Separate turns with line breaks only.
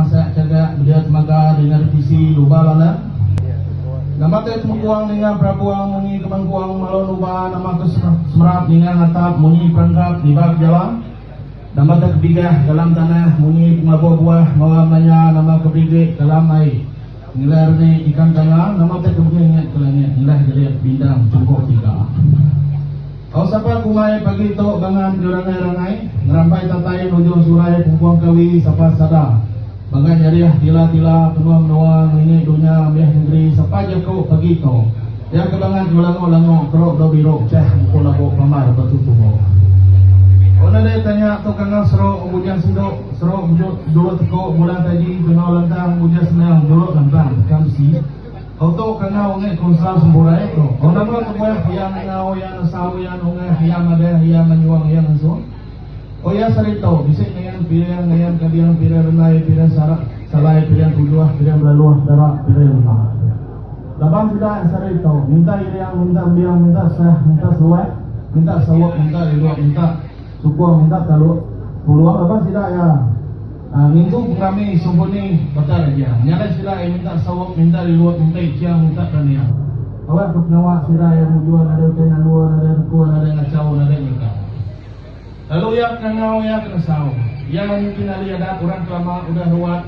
masak chagak bedia temaga dinga tisi luba lalang. Nama te temekuang ninga perabuang munyi kebangkuang malo nuba nama ke semerap ninga ngatap munyi perengkap nibak jala. Nama te kebigah dalam tanah munyi pengelabuh buah mawa melanya nama ke berigik dalam ai ngilah renik ikan tanga nama te kebengit ke langit ngilah jerit bintang chungkok tiga. Au sapa kumbai pagi tu bangat ngerangai-rangai, ngerampai tatai nujung surai pumpung kawi sapa sada. Bangat nyarih tila-tila penuh menua ngelingi dunya mih nengeri sapa jaku pagi tu. Iya ke bangat ngelangu-langu keruk dau biru pecah muku labu pambar batu tubo. Au nadai tanya tu kangau seruk bujang sinduk seruk juluk teku bulan taji kangau lantang bujang senang juluk lantang tekam besi. Kau tu kangau ngai konsal sempurai tu. Kau nama kebuah iya ngangau iya nesau iya nungah iya madah iya manyuang iya ngensung. Ko iya saritu bisi ngayan piring ngayan kading piring rendai piring sarak salai piring tujuh piring belaluh dara piring lema. Laban sida saritu minta iring minta embing minta sah minta seluat minta saup minta riduk minta sukung minta taluk tulung laban sida iya. Ngintu pengerami Sempuni baka raja. Nya alai sida iya minta saup, minta rilut, minta iching, minta tania. Awak ke pengawa sida iya mujur nadai utai nandur, nadai rekun, nadai ngachau, nadai ngerekau. Lalu iya ke ngangau iya ke nesau. Iya niti nali adat orang ke lama udah ruat.